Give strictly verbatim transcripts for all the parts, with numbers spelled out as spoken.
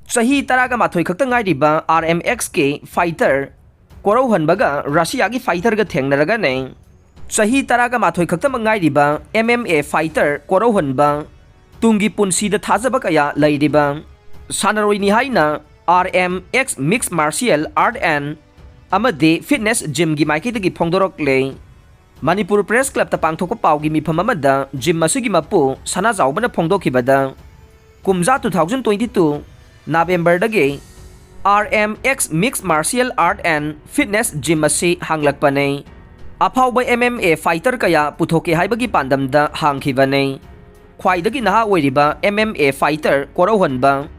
ꯆꯍꯤ ꯇꯔꯥꯒ ꯃꯥꯊꯣꯏ ꯈꯛꯇ ꯉꯥꯏꯔꯤꯕ R M X ꯀꯤ fighter ꯀꯣꯔꯧꯍꯟꯕꯒ ꯔꯁꯤꯌꯥꯒꯤ fighter ꯒ ꯊꯦꯡꯅꯔꯒꯅꯦ꯫ ꯆꯍꯤ ꯇꯔꯥꯒ ꯃꯥꯊꯣꯏ ꯈꯛꯇꯃꯛ ꯉꯥꯏꯔꯤꯕ M M A fighter ꯀꯣꯔꯧꯍꯟꯕ, ꯇꯨꯡꯒꯤ ꯄꯨꯟꯁꯤꯗ ꯊꯥꯖꯕ ꯀꯌꯥ ꯂꯩꯔꯤꯕ ꯁꯥꯟꯅꯔꯣꯏꯅꯤ ꯍꯥꯏꯅ R M X Mixed Martial Art and ꯑꯃꯗꯤ Fitness Gym ꯒꯤ ꯃꯥꯏꯀꯩꯗꯒꯤ ꯐꯣꯡꯗꯣꯔꯛꯂꯦ꯫ ꯃꯅꯤꯄꯨꯔ Press Club ꯇ ꯄꯥꯡꯊꯣꯛꯄ ꯄꯥꯎꯒꯤ ꯃꯤꯐꯝ ꯑꯃꯗ gym ꯑꯁꯤꯒꯤ ꯃꯄꯨ ꯁꯅꯥꯖꯥꯎꯕꯅ ꯐꯣꯡꯗꯣꯛꯈꯤꯕꯗ, ꯀꯨꯝꯖꯥ two thousand twenty two November ꯗꯒꯤ R M X Mixed Martial Art and Fitness Gym ꯑꯁꯤ ꯍꯥꯡꯂꯛꯄꯅꯤ꯫ ꯑꯐꯥꯎꯕ M M A fighter ꯀꯌꯥ ꯄꯨꯊꯣꯛꯀꯦ ꯍꯥꯏꯕꯒꯤ ꯄꯥꯟꯗꯝꯗ ꯍꯥꯡꯈꯤꯕꯅꯤ꯫ ꯈ꯭ꯋꯥꯏꯗꯒꯤ ꯅꯍꯥ ꯑꯣꯏꯔꯤꯕ M M A fighter ꯀꯣꯔꯧꯍꯟꯕ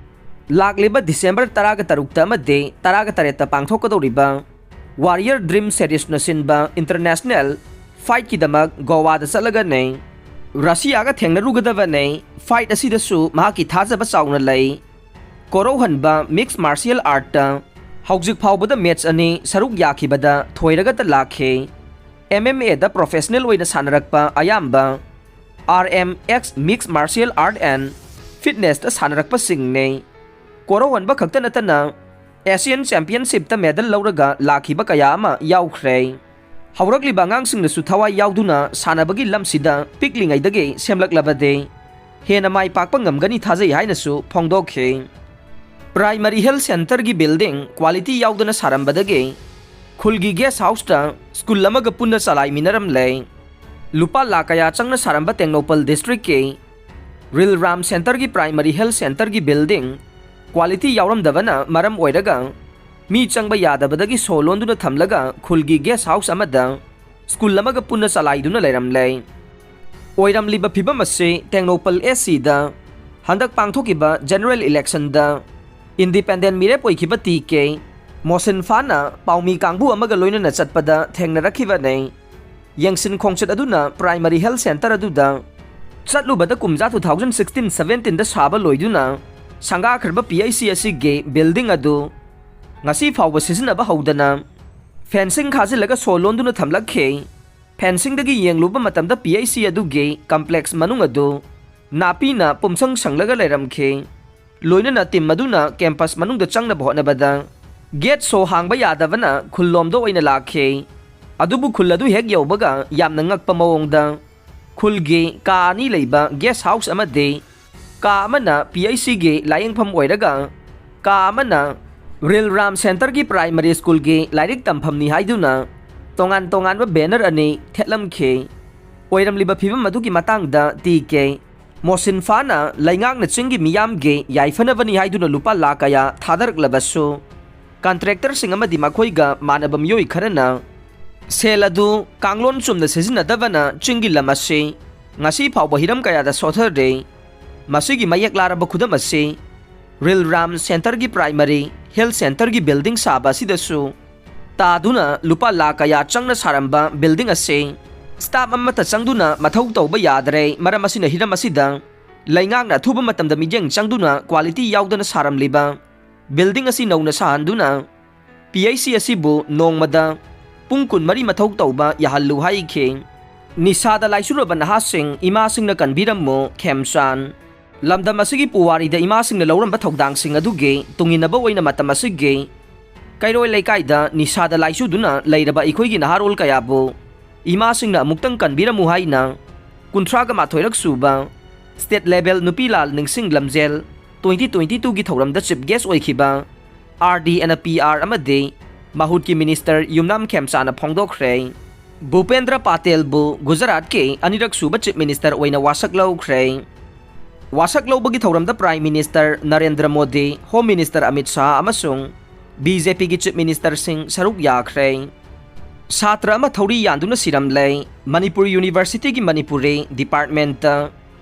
ꯂꯥꯛꯂꯤꯕ December ꯇꯔꯥꯒ ꯇꯔꯨꯛꯇ ꯑꯃꯗꯤ ꯇꯔꯥꯒ ꯇꯔꯦꯠꯇ ꯄꯥꯡꯊꯣꯛꯀꯗꯧꯔꯤꯕ Warrior Dream Series ꯅ ꯁꯤꯟꯕ international fight ꯀꯤꯗꯃꯛ ꯒꯣꯋꯥꯗ ꯆꯠꯂꯒꯅꯤ ꯔꯁꯤꯌꯥꯒ ꯊꯦꯡꯅꯔꯨꯒꯗꯕꯅꯤ꯫ Fight ꯑꯁꯤꯗꯁꯨ ꯃꯍꯥꯛꯀꯤ ꯊꯥꯖꯕ ꯆꯥꯎꯅ ꯂꯩ꯫ ꯀꯣꯔꯧꯍꯟꯕ Mixed Martial Art ꯇ ꯍꯧꯖꯤꯛ ꯐꯥꯎꯕꯗ match ꯑꯅꯤ ꯁꯔꯨꯛ ꯌꯥꯈꯤꯕꯗ ꯊꯣꯏꯔꯒꯇ ꯂꯥꯛꯈꯤ꯫ M M A the professional ꯑꯣꯏꯅ ꯁꯥꯟꯅꯔꯛꯄ ꯑꯌꯥꯝꯕ R M X Mixed Martial Art and Fitness ꯇ ꯁꯥꯟꯅꯔꯛꯄꯁꯤꯡꯅꯤ꯫ ꯀꯣꯔꯧꯍꯟꯕ ꯈꯛꯇ ꯅꯠꯇꯅ Asian Championship ꯇ medal ꯂꯧꯔꯒ ꯂꯥꯛꯈꯤꯕ ꯀꯌꯥ ꯑꯃ ꯌꯥꯎꯈ꯭ꯔꯦ꯫ ꯍꯧꯔꯛꯂꯤꯕ ꯑꯉꯥꯡꯁꯤꯡꯅꯁꯨ ꯊꯋꯥꯏ ꯌꯥꯎꯗꯨꯅ ꯁꯥꯟꯅꯕꯒꯤ ꯂꯝꯁꯤꯗ ꯄꯤꯛꯂꯤꯉꯩꯗꯒꯤ ꯁꯦꯝꯂꯛꯂꯕꯗꯤ ꯍꯦꯟꯅ ꯃꯥꯏ ꯄꯥꯛꯄ ꯉꯝꯒꯅꯤ ꯊꯥꯖꯩ ꯍꯥꯏꯅꯁꯨ ꯐꯣꯡꯗꯣꯛꯈꯤ꯫ Primary Health Center ꯒꯤ building quality ꯌꯥꯎꯗꯅ ꯁꯥꯔꯝꯕꯗꯒꯤ ꯈꯨꯜꯒꯤ guest house ꯇ school ꯑꯃꯒ ꯄꯨꯟꯅ ꯆꯂꯥꯏꯃꯤꯟꯅꯔꯝꯂꯦ꯫ ꯂꯨꯄꯥ ꯂꯥꯈ ꯀꯌꯥ ꯆꯪꯅ ꯁꯥꯔꯝꯕ ꯇꯦꯡꯅꯧꯄꯜ district ꯀꯤ ꯔꯤꯜ ꯔꯥꯝ Center ꯒꯤ Primary Health Center ꯒꯤ building quality ꯌꯥꯎꯔꯝꯗꯕꯅ ꯃꯔꯝ ꯑꯣꯏꯔꯒ ꯃꯤ ꯆꯪꯕ ꯌꯥꯗꯕꯗꯒꯤ ꯁꯣ ꯂꯣꯟꯗꯨꯅ ꯊꯝꯂꯒ ꯈꯨꯜꯒꯤ guest house ꯑꯃꯗ school ꯑꯃꯒ ꯄꯨꯟꯅ ꯆꯂꯥꯏꯗꯨꯅ ꯂꯩꯔꯝꯂꯦ꯫ ꯑꯣꯏꯔꯝꯂꯤꯕ ꯐꯤꯕꯝ ꯑꯁꯤ ꯇꯦꯡꯅꯧꯄꯜ AC ꯗ ꯍꯟꯗꯛ ꯄꯥꯡꯊꯣꯛꯈꯤꯕ general election ꯗ independent ꯃꯤꯔꯦꯞ ꯑꯣꯏꯈꯤꯕ T K ꯃꯣꯁꯤꯟꯐꯥꯅ ꯄꯥꯎꯃꯤ ꯀꯥꯡꯕꯨ ꯑꯃꯒ ꯂꯣꯏꯅꯅ ꯆꯠꯄꯗ ꯊꯦꯡꯅꯔꯛꯈꯤꯕꯅꯤ꯫ ꯌꯦꯡꯁꯤꯟ ꯈꯣꯡꯆꯠ ꯑꯗꯨꯅ Primary Health Center ꯑꯗꯨꯗ ꯆꯠꯂꯨꯕꯗ ꯀꯨꯝꯖꯥ two thousand sixteen seventeen ꯗ ꯁꯥꯕ ꯂꯣꯏꯗꯨꯅ ꯁꯪꯒꯥꯈ꯭ꯔꯕ P H C ꯑꯁꯤꯒꯤ building ꯑꯗꯨ ꯉꯁꯤ ꯐꯥꯎꯕ ꯁꯤꯖꯤꯟꯅꯕ ꯍꯧꯗꯅ fencing ꯈꯥꯖꯤꯜꯂꯒ ꯁꯣ ꯂꯣꯟꯗꯨꯅ ꯊꯝꯂꯛꯈꯤ꯫ Fencing ꯗꯒꯤ ꯌꯦꯡꯂꯨꯕ ꯃꯇꯝꯗ P H C ꯑꯗꯨꯒꯤ complex ꯃꯅꯨꯡ ꯑꯗꯨ ꯅꯥꯄꯤꯅ ꯄꯨꯝꯁꯪ ꯁꯪꯂꯒ ꯂꯩꯔꯝꯈꯤ꯫ ꯂꯣꯏꯅꯅ ꯇꯤꯝ ꯑꯗꯨꯅ ꯀꯦꯝꯄꯁ ꯃꯅꯨꯡꯗ ꯆꯪꯅꯕ ꯍꯣꯠꯅꯕꯗ ꯒꯦꯠ ꯁꯣ ꯍꯥꯡꯕ ꯌꯥꯗꯕꯅ ꯈꯨꯜꯂꯣꯝꯗ ꯑꯣꯏꯅ ꯂꯥꯛꯈꯤ꯫ ꯑꯗꯨꯕꯨ ꯈꯨꯜ ꯑꯗꯨ ꯍꯦꯛ ꯌꯧꯕꯒ ꯌꯥꯝꯅ ꯉꯛꯄ ꯃꯑꯣꯡꯗ ꯈꯨꯜꯒꯤ ꯀꯥ ꯑꯅꯤ ꯂꯩꯕ ꯒꯦꯁ ꯍꯥꯎꯁ ꯑꯃꯗꯤ ꯀꯥ ꯑꯃꯅ ꯄꯤ ꯑꯩꯆ ꯁꯤꯒꯤ ꯂꯥꯌꯦꯡꯐꯝ ꯑꯣꯏꯔꯒ ꯀꯥ ꯑꯃꯅ ꯔꯤꯜ ꯔꯥꯝ ꯁꯦꯟꯇꯔꯒꯤ ꯄ꯭ꯔꯥꯏꯃꯔꯤ ꯁ꯭ꯀꯨꯜꯒꯤ ꯂꯥꯏꯔꯤꯛ ꯇꯝꯐꯝꯅꯤ ꯍꯥꯏꯗꯨꯅ ꯇꯣꯉꯥꯟ ꯇꯣꯉꯥꯟꯕ ꯕꯦꯅꯔ ꯑꯅꯤ ꯊꯦꯠꯂꯝꯈꯤ꯫ ꯑꯣꯏꯔꯝꯂꯤꯕ ꯐꯤꯕꯝ ꯑꯗꯨꯒꯤ ꯃꯇꯥꯡꯗ ꯇꯤ ꯀꯦ ꯃꯣꯁꯤꯟꯐꯥꯅ ꯂꯩꯉꯥꯛꯅ ꯆꯤꯡꯒꯤ ꯃꯤꯌꯥꯝꯒꯤ ꯌꯥꯏꯐꯅꯕꯅꯤ ꯍꯥꯏꯗꯨꯅ ꯂꯨꯄꯥ ꯂꯥꯈ ꯀꯌꯥ ꯊꯥꯗꯔꯛꯂꯕꯁꯨ, ꯀꯟꯇ꯭ꯔꯦꯛꯇꯔꯁꯤꯡ ꯑꯃꯗꯤ ꯃꯈꯣꯏꯒ ꯃꯥꯟꯅꯕ ꯃꯤꯑꯣꯏ ꯈꯔꯅ ꯁꯦꯜ ꯑꯗꯨ ꯀꯥꯡꯂꯣꯟ ꯆꯨꯝꯅ ꯁꯤꯖꯤꯟꯅꯗꯕꯅ ꯆꯤꯡꯒꯤ ꯂꯝ ꯑꯁꯤ ꯉꯁꯤ ꯐꯥꯎꯕ ꯍꯤꯔꯝ ꯀꯌꯥꯗ ꯁꯣꯊꯔꯦ꯫ ꯃꯁꯤꯒꯤ ꯃꯌꯦꯛ ꯂꯥꯔꯕ ꯈꯨꯗꯝ ꯑꯁꯤ ꯔꯤꯜ ꯔꯥꯝ ꯁꯦꯟꯇꯔꯒꯤ ꯄ꯭ꯔꯥꯏꯃꯔꯤ ꯍꯦꯜꯊ ꯁꯦꯟꯇꯔꯒꯤ ꯕꯤꯜꯗꯤꯡ ꯁꯥꯕ ꯑꯁꯤꯗꯁꯨ ꯇꯥꯗꯨꯅ ꯂꯨꯄꯥ ꯂꯥꯈ ꯀꯌꯥ ꯆꯪꯅ ꯁꯥꯔꯝꯕ ꯕꯤꯜꯗꯤꯡ ꯑꯁꯤ ꯁ꯭ꯇꯥꯐ ꯑꯃꯠꯇ ꯆꯪꯗꯨꯅ ꯃꯊꯧ ꯇꯧꯕ ꯌꯥꯗꯔꯦ꯫ ꯃꯔꯝ ꯑꯁꯤꯅ ꯍꯤꯔꯝ ꯑꯁꯤꯗ ꯂꯩꯉꯥꯛꯅ ꯑꯊꯨꯕ ꯃꯇꯝꯗ ꯃꯤꯠꯌꯦꯡ ꯆꯪꯗꯨꯅ ꯀ꯭ꯋꯥꯂꯤꯇꯤ ꯌꯥꯎꯗꯅ ꯁꯥꯔꯝꯂꯤꯕ ꯕꯤꯜꯗꯤꯡ ꯑꯁꯤ ꯅꯧꯅ ꯁꯥꯍꯟꯗꯨꯅ ꯄꯤ ꯑꯩꯆ ꯁꯤ ꯑꯁꯤꯕꯨ ꯅꯣꯡꯃꯗ ꯄꯨꯡ ꯀꯨꯟꯃꯔꯤ ꯃꯊꯧ ꯇꯧꯕ ꯌꯥꯍꯜꯂꯨ ꯍꯥꯏꯈꯤ꯫ ꯅꯤꯁꯥꯗ ꯂꯥꯏꯆꯨꯔꯕ ꯅꯍꯥꯁꯤꯡ ꯏꯃꯥꯁꯤꯡꯅ ꯀꯟꯕꯤꯔꯝꯃꯨ, ꯈꯦꯝꯆꯥꯟ꯫ ꯂꯝꯗꯝ ꯑꯁꯤꯒꯤ ꯄꯨꯋꯥꯔꯤꯗ ꯏꯃꯥꯁꯤꯡꯅ ꯂꯧꯔꯝꯕ ꯊꯧꯗꯥꯡꯁꯤꯡ ꯑꯗꯨꯒꯤ ꯇꯨꯡꯏꯟꯅꯕ ꯑꯣꯏꯅ ꯃꯇꯝ ꯑꯁꯤꯒꯤ ꯀꯩꯔꯣꯏ ꯂꯩꯀꯥꯏꯗ ꯅꯤꯁꯥꯗ ꯂꯥꯏꯆꯨꯗꯨꯅ ꯂꯩꯔꯕ ꯑꯩꯈꯣꯏꯒꯤ ꯅꯍꯥꯔꯣꯜ ꯀꯌꯥꯕꯨ ꯏꯃꯥꯁꯤꯡꯅ ꯑꯃꯨꯛꯇꯪ ꯀꯟꯕꯤꯔꯝꯃꯨ ꯍꯥꯏꯅ ꯀꯨꯟꯊ꯭ꯔꯥꯒ ꯃꯥꯊꯣꯏꯔꯛ ꯁꯨꯕ ꯁ꯭ꯇꯦꯠ ꯂꯦꯚꯦꯜ ꯅꯨꯄꯤ ꯂꯥꯜ ꯅꯤꯡꯁꯤꯡ ꯂꯝꯖꯦꯜ ꯇ꯭ꯋꯦꯟꯇꯤ ꯇ꯭ꯋꯦꯟꯇꯤ ꯇꯨꯒꯤ ꯊꯧꯔꯝꯗ ꯆꯤꯐ ꯒꯦꯁ ꯑꯣꯏꯈꯤꯕ R D N P R ꯑꯃꯗꯤ ꯃꯍꯨꯠꯀꯤ ꯃꯤꯅꯤꯁꯇꯔ ꯌꯨꯝꯅꯥꯝ ꯈꯦꯝꯆꯥꯅ ꯐꯣꯡꯗꯣꯛꯈ꯭ꯔꯦ꯫ ꯚꯨꯄꯦꯟꯗ꯭ꯔ ꯄꯥꯇꯦꯜꯕꯨ ꯒꯨꯖꯔꯥꯠꯀꯤ ꯑꯅꯤꯔꯛ ꯁꯨꯕ ꯆꯤꯐ ꯃꯤꯅꯤꯁꯇꯔ ꯑꯣꯏꯅ ꯋꯥꯁꯛ ꯂꯧꯈ꯭ꯔꯦ꯫ ꯋꯥꯁꯛ ꯂꯧꯕꯒꯤ ꯊꯧꯔꯝꯗ prime minister Narendra Modi, home minister Amit Shah ꯑꯃꯁꯨꯡ ꯕꯤ ꯖꯦ ꯄꯤꯒꯤ ꯆꯤꯐ ꯃꯤꯅꯤꯁꯇꯔꯁꯤꯡ ꯁꯔꯨꯛ ꯌꯥꯈ꯭ꯔꯦ꯫ ꯁꯥꯇ꯭ꯔ ꯑꯃ ꯊꯧꯔꯤ ꯌꯥꯟꯗꯨꯅ ꯁꯤꯔꯝꯂꯦ꯫ ꯃꯅꯤꯄꯨꯔ ꯌꯨꯅꯤꯚꯔꯁꯤꯇꯤꯒꯤ ꯃꯅꯤꯄꯨꯔꯤ ꯗꯤꯄꯥꯔꯠꯃꯦꯟꯇ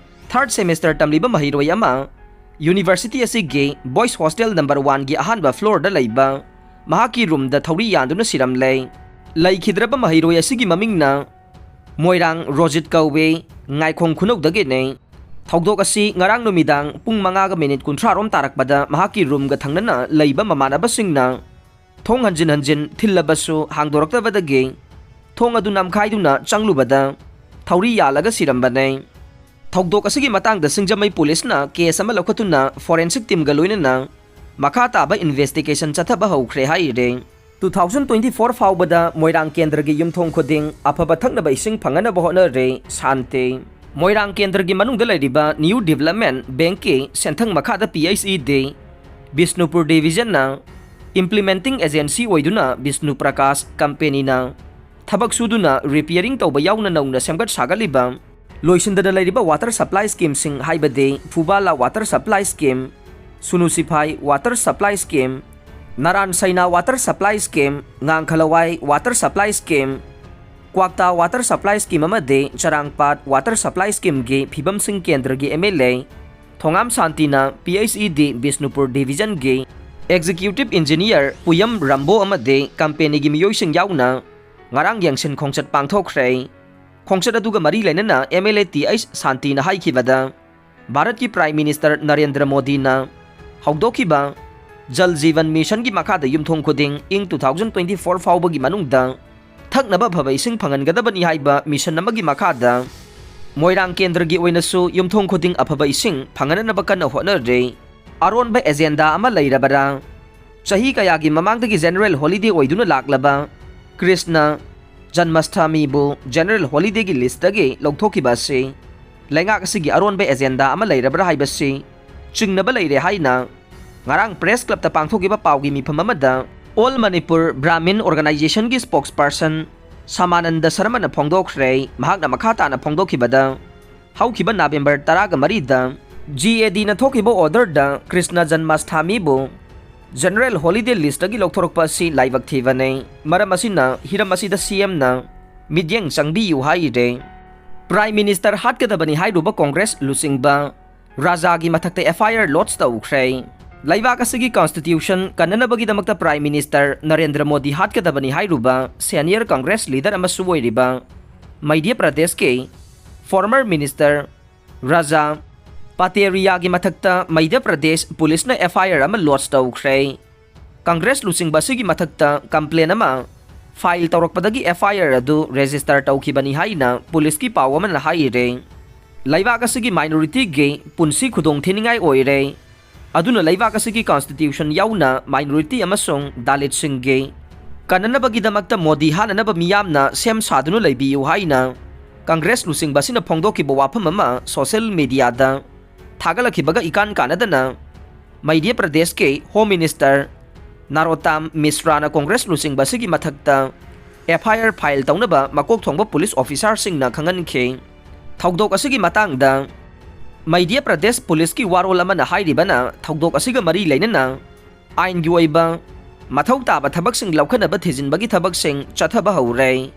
ꯊꯥꯔꯠ ꯁꯦꯃꯤꯁꯇꯔ ꯇꯝꯂꯤꯕ ꯃꯍꯩꯔꯣꯏ ꯑꯃ ꯌꯨꯅꯤꯚꯔꯁꯤꯇꯤ ꯑꯁꯤꯒꯤ ꯕꯣꯏꯁ ꯍꯣꯁꯇꯦꯜ ꯅꯝꯕꯔ ꯋꯥꯟꯒꯤ ꯑꯍꯥꯟꯕ ꯐ꯭ꯂꯣꯔꯗ ꯂꯩꯕ ꯃꯍꯥꯛꯀꯤ ꯔꯨꯝꯗ ꯊꯧꯔꯤ ꯌꯥꯟꯗꯨꯅ ꯁꯤꯔꯝꯂꯦ꯫ ꯂꯩꯈꯤꯗ꯭ꯔꯕ ꯃꯍꯩꯔꯣꯏ ꯑꯁꯤꯒꯤ ꯃꯃꯤꯡꯅ ꯃꯣꯏꯔꯥꯡ ꯔꯣꯖꯤꯠ ꯀꯧꯏ, ꯉꯥꯏꯈꯣꯡ ꯈꯨꯅꯧꯗꯒꯤꯅꯤ꯫ ꯊꯧꯗꯣꯛ ꯑꯁꯤ ꯉꯔꯥꯡ ꯅꯨꯃꯤꯗꯥꯡ ꯄꯨꯡ ꯃꯉꯥꯒ ꯃꯤꯅꯤꯠ ꯀꯨꯟꯊ꯭ꯔꯥ ꯔꯣꯝ ꯇꯥꯔꯛꯄꯗ ꯃꯍꯥꯛꯀꯤ ꯔꯨꯝꯒ ꯊꯪꯅꯅ ꯂꯩꯕ ꯃꯃꯥꯟꯅꯕꯁꯤꯡꯅ ꯊꯣꯡ ꯍꯟꯖꯤꯟ ꯍꯟꯖꯤꯟ ꯊꯤꯜꯂꯕꯁꯨ ꯍꯥꯡꯗꯣꯔꯛꯇꯕꯗꯒꯤ ꯊꯣꯡ ꯑꯗꯨ ꯅꯝꯈꯥꯏꯗꯨꯅ ꯆꯪꯂꯨꯕꯗ ꯊꯧꯔꯤ ꯌꯥꯜꯂꯒ ꯁꯤꯔꯝꯕꯅꯦ꯫ ꯊꯧꯗꯣꯛ ꯑꯁꯤꯒꯤ ꯃꯇꯥꯡꯗ ꯁꯤꯡꯖꯃꯩ ꯄꯨꯂꯤꯁꯅ ꯀꯦꯁ ꯑꯃ ꯂꯧꯈꯠꯇꯨꯅ ꯐꯣꯔꯦꯟꯁꯤꯛ ꯇꯤꯝꯒ ꯂꯣꯏꯅꯅ ꯃꯈꯥ ꯇꯥꯕ ꯏꯟꯚꯦꯁꯇꯤꯒꯦꯁꯟ ꯆꯠꯊꯕ ꯍꯧꯈ꯭ꯔꯦ ꯍꯥꯏꯔꯦ꯫ Two thousand twenty four ꯐꯥꯎꯕꯗ ꯃꯣꯏꯔꯥꯡ ꯀꯦꯟꯗ꯭ꯔꯒꯤ ꯌꯨꯝꯊꯣꯡ ꯈꯨꯗꯤꯡ ꯑꯐꯕ ꯊꯛꯅꯕ ꯏꯁꯤꯡ ꯐꯪꯅꯅꯕ ꯍꯣꯠꯅꯔꯦ ꯁꯥꯟꯇꯤ꯫ ꯃꯣꯏꯔꯥꯡ ꯀꯦꯟꯗ꯭ꯔꯒꯤ ꯃꯅꯨꯡꯗ ꯂꯩꯔꯤꯕ ꯅ꯭ꯌꯨ ꯗꯤꯕꯂꯞꯃꯦꯟ ꯕꯦꯡꯛꯀꯤ ꯁꯦꯟꯊꯪ ꯃꯈꯥꯗ ꯄꯤ H E D Bishnupur ꯗꯤꯕꯤꯖꯟꯅ implementing agency ꯑꯣꯏꯗꯨꯅ ꯕꯤꯁꯅꯨ ꯄ꯭ꯔꯀꯥꯁ ꯀꯝꯄꯦꯅꯤꯅ ꯊꯕꯛ ꯁꯨꯗꯨꯅ ꯔꯤꯄꯤꯌꯔꯤꯡ ꯇꯧꯕ ꯌꯥꯎꯅ ꯅꯧꯅ ꯁꯦꯝꯒꯠ ꯁꯥꯒꯠꯂꯤꯕ ꯂꯣꯏꯁꯤꯟꯗꯅ ꯂꯩꯔꯤꯕ ꯋꯥꯇꯔ ꯁꯄ꯭ꯂꯥꯏ ꯁ꯭ꯀꯤꯝꯁꯤꯡ ꯍꯥꯏꯕꯗꯤ Phubala water supply scheme, Sunusiphai water supply scheme, Naran Seina water supply scheme, Ngangkhalawai water supply scheme, Kwakta water supply scheme ꯑꯃꯗꯤ ꯆꯔꯥꯡꯄꯥꯠ ꯋꯥꯇꯔ ꯁꯄ꯭ꯂꯥꯏ ꯁ꯭ꯀꯤꯝꯒꯤ ꯐꯤꯕꯝꯁꯤꯡ ꯀꯦꯟꯗ꯭ꯔꯒꯤ ꯑꯦꯝ ꯑꯦꯜ ꯑꯦ ꯊꯣꯉꯥꯝ ꯁꯥꯟꯇꯤꯅ P H E D Bishnupur ꯗꯤꯕꯤꯖꯟꯒꯤ ꯑꯦꯛꯖꯤꯀ꯭ꯌꯨꯇꯤꯚ ꯏꯟꯖꯤꯅꯤꯌꯔ ꯄꯨꯌꯝ ꯔꯝꯕꯣ ꯑꯃꯗꯤ ꯀꯝꯄꯦꯅꯤꯒꯤ ꯃꯤꯑꯣꯏꯁꯤꯡ ꯌꯥꯎꯅ ꯉꯔꯥꯡ ꯌꯦꯡꯁꯤꯟ ꯈꯣꯡꯆꯠ ꯄꯥꯡꯊꯣꯛꯈ꯭ꯔꯦ꯫ ꯈꯣꯡꯆꯠ ꯑꯗꯨꯒ ꯃꯔꯤ ꯂꯩꯅꯅ M L A T H ꯁꯥꯟꯇꯤꯅ ꯍꯥꯏꯈꯤꯕꯗ, ꯚꯥꯔꯠꯀꯤ ꯄ꯭ꯔꯥꯏꯝ ꯃꯤꯅꯤꯁꯇꯔ ꯅꯔꯦꯟꯗ꯭ꯔ ꯃꯣꯗꯤꯅ ꯍꯧꯗꯣꯛꯈꯤꯕ ꯖꯜ ꯖꯤꯕꯟ ꯃꯤꯁꯟꯒꯤ ꯃꯈꯥꯗ ꯌꯨꯝꯊꯣꯡ ꯈꯨꯗꯤꯡ ꯏꯪ two thousand twenty four ꯐꯥꯎꯕꯒꯤ ꯃꯅꯨꯡꯗ ꯊꯛꯅꯕ ꯑꯐꯕ ꯏꯁꯤꯡ ꯐꯪꯍꯟꯒꯗꯕꯅꯤ ꯍꯥꯏꯕ ꯃꯤꯁꯟ ꯑꯃꯒꯤ ꯃꯈꯥꯗ ꯃꯣꯏꯔꯥꯡ ꯀꯦꯟꯗ꯭ꯔꯒꯤ ꯑꯣꯏꯅꯁꯨ ꯌꯨꯝꯊꯣꯡ ꯈꯨꯗꯤꯡ ꯑꯐꯕ ꯏꯁꯤꯡ ꯐꯪꯍꯟꯅꯕ ꯀꯟꯅ ꯍꯣꯠꯅꯔꯤ꯫ ꯑꯔꯣꯟꯕ ꯑꯦꯖꯦꯟꯗꯥ ꯑꯃ ꯂꯩꯔꯕꯔꯥ? ꯆꯍꯤ ꯀꯌꯥꯒꯤ ꯃꯃꯥꯡꯗꯒꯤ ꯖꯦꯅꯔꯦꯜ ꯍꯣꯂꯤꯗꯦ ꯑꯣꯏꯗꯨꯅ ꯂꯥꯛꯂꯕ ꯀ꯭ꯔꯤꯁꯅ ꯖꯟꯃꯁꯊꯥꯃꯤꯕꯨ ꯖꯦꯅꯔꯦꯜ ꯍꯣꯂꯤꯗꯦꯒꯤ ꯂꯤꯁꯇꯒꯤ ꯂꯧꯊꯣꯛꯈꯤꯕ ꯑꯁꯤ ꯂꯩꯉꯥꯛ ꯑꯁꯤꯒꯤ ꯑꯔꯣꯟꯕ ꯑꯦꯖꯦꯟꯗꯥ ꯑꯃ ꯂꯩꯔꯕ꯭ꯔꯥ ꯍꯥꯏꯕꯁꯤ ꯆꯤꯡꯅꯕ ꯂꯩꯔꯦ ꯍꯥꯏꯅ ꯉꯔꯥꯡ ꯄ꯭ꯔꯦꯁ ꯀ꯭ꯂꯕꯇ ꯄꯥꯡꯊꯣꯛꯈꯤꯕ ꯄꯥꯎꯒꯤ ꯃꯤꯐꯝ ꯑꯃꯗ ꯑꯣꯜ ꯃꯅꯤꯄꯨꯔ ꯕ꯭ꯔꯥꯍꯃꯤꯟ ꯑꯣꯔꯒꯅꯥꯏꯖꯦꯁꯟꯒꯤ ꯁ꯭ꯄꯣꯛꯁꯄꯔꯁꯟ ꯁꯃꯥꯅꯟꯗ ꯁꯔꯃꯅ ꯐꯣꯡꯗꯣꯛꯈ꯭ꯔꯦ꯫ ꯃꯍꯥꯛꯅ ꯃꯈꯥ ꯇꯥꯅ ꯐꯣꯡꯗꯣꯛꯈꯤꯕꯗ, ꯍꯧꯈꯤꯕ ꯅꯕꯦꯝꯕꯔ ꯇꯔꯥꯒ ꯃꯔꯤꯗ ꯖꯤ ꯑꯦ ꯗꯤꯅ ꯊꯣꯛꯈꯤꯕ ꯑꯣꯔꯗꯔꯗ ꯀ꯭ꯔꯤꯁꯅ ꯖꯟꯃꯥꯁꯊꯥꯃꯤꯕꯨ ꯖꯦꯅꯔꯦꯜ ꯍꯣꯂꯤꯗꯦ ꯂꯤꯁꯇꯒꯤ ꯂꯧꯊꯣꯔꯛꯄ ꯑꯁꯤ ꯂꯥꯏꯕꯛ ꯊꯤꯕꯅꯤ꯫ ꯃꯔꯝ ꯑꯁꯤꯅ ꯍꯤꯔꯝ ꯑꯁꯤꯗ ꯁꯤ ꯑꯦꯝꯅ ꯃꯤꯠꯌꯦꯡ ꯆꯪꯕꯤꯌꯨ ꯍꯥꯏꯔꯦ꯫ ꯄ꯭ꯔꯥꯏꯝ ꯃꯤꯅꯤꯁꯇꯔ ꯍꯥꯠꯀꯗꯕꯅꯤ ꯍꯥꯏꯔꯨꯕ ꯀꯣꯡꯒ꯭ꯔꯦꯁ ꯂꯨꯆꯤꯡꯕ ꯔꯥꯖꯥꯒꯤ ꯃꯊꯛꯇ ꯑꯦꯐ ꯑꯥꯏ ꯑꯥꯔ ꯂꯣꯗꯖ ꯇꯧꯈ꯭ꯔꯦ꯫ ꯂꯩꯕꯥꯛ ꯑꯁꯤꯒꯤ ꯀꯟꯁꯇꯤꯇ꯭ꯌꯨꯁꯟ ꯀꯟꯅꯅꯕꯒꯤꯗꯃꯛꯇ ꯄ꯭ꯔꯥꯏꯝ ꯃꯤꯅꯤꯁꯇꯔ ꯅꯔꯦꯟꯗ꯭ꯔ ꯃꯣꯗꯤ ꯍꯥꯠꯀꯗꯕꯅꯤ ꯍꯥꯏꯔꯨꯕ ꯁꯦꯅꯤꯌꯔ ꯀꯪꯒ꯭ꯔꯦꯁ ꯂꯤꯗꯔ ꯑꯃꯁꯨ ꯑꯣꯏꯔꯤꯕ ꯃꯩꯙ꯭ꯌ ꯄ꯭ꯔꯗꯦꯁꯀꯤ ꯐꯣꯔꯃꯔ ꯃꯤꯅꯤꯁꯇꯔ ꯔꯥꯖꯥ ꯄꯥꯇꯦꯔꯤꯌꯥꯒꯤ ꯃꯊꯛꯇ ꯃꯩꯙ꯭ꯌ ꯄ꯭ꯔꯗꯦꯁ ꯄꯨꯂꯤꯁꯅ ꯑꯦꯐ ꯑꯥꯏ ꯑꯥꯔ ꯑꯃ ꯂꯣꯗꯖ ꯇꯧꯈ꯭ꯔꯦ꯫ ꯀꯪꯒ꯭ꯔꯦꯁ ꯂꯨꯆꯤꯡꯕ ꯑꯁꯤꯒꯤ ꯃꯊꯛꯇ ꯀꯝꯄ꯭ꯂꯦꯟ ꯑꯃ ꯐꯥꯏꯜ ꯇꯧꯔꯛꯄꯗꯒꯤ ꯑꯦꯐ ꯑꯥꯏ ꯑꯥꯔ ꯑꯗꯨ ꯔꯦꯖꯤꯁꯇꯔ ꯇꯧꯈꯤꯕꯅꯤ ꯍꯥꯏꯅ ꯄꯨꯂꯤꯁꯀꯤ ꯄꯥꯎ ꯑꯃꯅ ꯍꯥꯏꯔꯦ꯫ ꯂꯩꯕꯥꯛ ꯑꯁꯤꯒꯤ ꯃꯥꯏꯅꯣꯔꯤꯇꯤꯒꯤ ꯄꯨꯟꯁꯤ ꯈꯨꯗꯣꯡ ꯊꯤꯅꯤꯡꯉꯥꯏ ꯑꯣꯏꯔꯦ꯫ ꯑꯗꯨꯅ ꯂꯩꯕꯥꯛ ꯑꯁꯤꯒꯤ ꯀꯟꯁꯇꯤꯇ꯭ꯌꯨꯁꯟ ꯌꯥꯎꯅ ꯃꯥꯏꯅꯣꯔꯤꯇꯤ ꯑꯃꯁꯨꯡ ꯗꯥꯂꯤꯠꯁꯤꯡꯒꯤ ꯀꯟꯅꯅꯕꯒꯤꯗꯃꯛꯇ ꯃꯣꯗꯤ ꯍꯥꯟꯅꯅꯕ ꯃꯤꯌꯥꯝꯅ ꯁꯦꯝ ꯁꯥꯗꯨꯅ ꯂꯩꯕꯤꯌꯨ ꯍꯥꯏꯅ ꯀꯪꯒ꯭ꯔꯦꯁ ꯂꯨꯆꯤꯡꯕ ꯑꯁꯤꯅ ꯐꯣꯡꯗꯣꯛꯈꯤꯕ ꯋꯥꯐꯝ ꯑꯃ ꯁꯣꯁꯤꯌꯦꯜ ꯃꯤꯗꯤꯌꯥꯗ ꯊꯥꯒꯠꯂꯛꯈꯤꯕꯒ ꯏꯀꯥꯟ ꯀꯥꯟꯅꯗꯅ ꯃꯩꯗ꯭ꯌ ꯄ꯭ꯔꯗꯦꯁꯀꯤ ꯍꯣꯝ ꯃꯤꯅꯤꯁꯇꯔ ꯅꯥꯔꯣꯇꯥꯝ ꯃꯤꯁ꯭ꯔꯥꯅ ꯀꯪꯒ꯭ꯔꯦꯁ ꯂꯨꯆꯤꯡꯕ ꯑꯁꯤꯒꯤ ꯃꯊꯛꯇ ꯑꯦꯐ ꯑꯥꯏ ꯑꯥꯔ ꯐꯥꯏꯜ ꯇꯧꯅꯕ ꯃꯀꯣꯛ ꯊꯣꯡꯕ ꯄꯨꯂꯤꯁ ꯑꯣꯐꯤꯁꯥꯔꯁꯤꯡꯅ ꯈꯪꯍꯟꯈꯤ꯫ ꯊꯧꯗꯣꯛ ꯑꯁꯤꯒꯤ ꯃꯇꯥꯡꯗ ꯃꯩꯗ꯭ꯌ ꯄ꯭ꯔꯗꯦꯁ ꯄꯨꯂꯤꯁꯀꯤ ꯋꯥꯔꯣꯜ ꯑꯃꯅ ꯍꯥꯏꯔꯤꯕꯅ ꯊꯧꯗꯣꯛ ꯑꯁꯤꯒ ꯃꯔꯤ ꯂꯩꯅꯅ ꯑꯥꯏꯟꯒꯤ ꯑꯣꯏꯕ ꯃꯊꯧ ꯇꯥꯕ ꯊꯕꯛꯁꯤꯡ ꯂꯧꯈꯠꯅꯕ ꯊꯤꯖꯤꯟꯕꯒꯤ ꯊꯕꯛꯁꯤꯡ ꯆꯠꯊꯕ ꯍꯧꯔꯦ꯫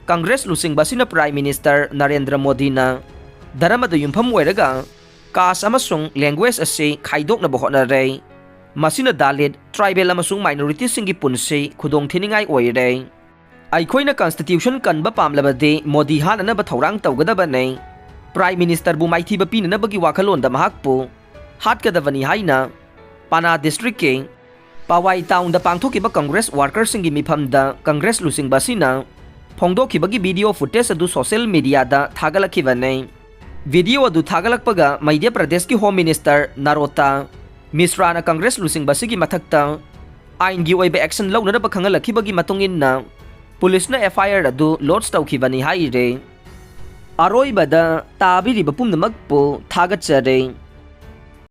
ꯀꯪꯒ꯭ꯔꯦꯁ ꯂꯨꯆꯤꯡꯕ ꯑꯁꯤꯅ ꯄ꯭ꯔꯥꯏꯝ ꯃꯤꯅꯤꯁꯇꯔ ꯅꯔꯦꯟꯗ꯭ꯔ ꯃꯣꯗꯤꯅ ꯙꯔꯃꯗ ꯌꯨꯝꯐꯝ ꯑꯣꯏꯔꯒ ꯀꯥꯁ ꯑꯃꯁꯨꯡ ꯂꯦꯡꯒ꯭ꯋꯦꯖ ꯑꯁꯤ ꯈꯥꯏꯗꯣꯛꯅꯕ ꯍꯣꯠꯅꯔꯦ꯫ ꯃꯁꯤꯅ ꯗꯥꯂꯤꯠ, ꯇ꯭ꯔꯥꯏꯕꯦꯜ ꯑꯃꯁꯨꯡ ꯃꯥꯏꯅꯣꯔꯤꯇꯤꯁꯤꯡꯒꯤ ꯄꯨꯟꯁꯤ ꯈꯨꯗꯣꯡ ꯊꯤꯅꯤꯡꯉꯥꯏ ꯑꯣꯏꯔꯦ꯫ ꯑꯩꯈꯣꯏꯅ ꯀꯟꯁꯇꯤꯇ꯭ꯌꯨꯁꯟ ꯀꯟꯕ ꯄꯥꯝꯂꯕꯗꯤ ꯃꯣꯗꯤ ꯍꯥꯠꯅꯅꯕ ꯊꯧꯔꯥꯡ ꯇꯧꯒꯗꯕꯅꯤ꯫ ꯄ꯭ꯔꯥꯏꯝ ꯃꯤꯅꯤꯁꯇꯔꯕꯨ ꯃꯥꯏꯊꯤꯕ ꯄꯤꯅꯅꯕꯒꯤ ꯋꯥꯈꯜꯂꯣꯟꯗ ꯃꯍꯥꯛꯄꯨ ꯍꯥꯠꯀꯗꯕꯅꯤ ꯍꯥꯏꯅ ꯄꯥꯅꯥ ꯗꯤꯁꯇ꯭ꯔꯤꯛꯀꯤ ꯄꯥꯋꯥꯏ ꯇꯥꯎꯟꯗ ꯄꯥꯡꯊꯣꯛꯈꯤꯕ ꯀꯪꯒ꯭ꯔꯦꯁ ꯋꯥꯔꯀꯔꯁꯤꯡꯒꯤ ꯃꯤꯐꯝꯗ ꯀꯪꯒ꯭ꯔꯦꯁ ꯂꯨꯆꯤꯡꯕ ꯑꯁꯤꯅ ꯐꯣꯡꯗꯣꯛꯈꯤꯕꯒꯤ ꯚꯤꯗꯤꯑꯣ ꯐꯨꯇꯦꯖ ꯑꯗꯨ ꯁꯣꯁꯤꯌꯦꯜ ꯃꯤꯗꯤꯌꯥꯗ ꯊꯥꯒꯠꯂꯛꯈꯤꯕꯅꯤ꯫ ꯚꯤꯗꯤꯑꯣ ꯑꯗꯨ ꯊꯥꯒꯠꯂꯛꯄꯒ ꯃꯩꯗ꯭ꯌ ꯄ꯭ꯔꯗꯦꯁꯀꯤ ꯍꯣꯝ ꯃꯤꯅꯤꯁꯇꯔ ꯅꯥꯔꯣꯇꯥ ꯃꯤꯁ꯭ꯔꯥꯅ ꯀꯪꯒ꯭ꯔꯦꯁ ꯂꯨꯆꯤꯡꯕ ꯑꯁꯤꯒꯤ ꯃꯊꯛꯇ ꯑꯥꯏꯟꯒꯤ ꯑꯣꯏꯕ ꯑꯦꯛꯁꯟ ꯂꯧꯅꯅꯕ ꯈꯪꯍꯜꯂꯛꯈꯤꯕꯒꯤ ꯃꯇꯨꯡ ꯏꯟꯅ ꯄꯨꯂꯤꯁꯅ ꯑꯦꯐ ꯑꯥꯏ ꯑꯥꯔ ꯑꯗꯨ ꯂꯣꯗꯖ ꯇꯧꯈꯤꯕꯅꯤ ꯍꯥꯏꯔꯦ꯫ ꯑꯔꯣꯏꯕꯗ ꯇꯥꯕꯤꯔꯤꯕ ꯄꯨꯝꯅꯃꯛꯄꯨ ꯊꯥꯒꯠꯆꯔꯤ꯫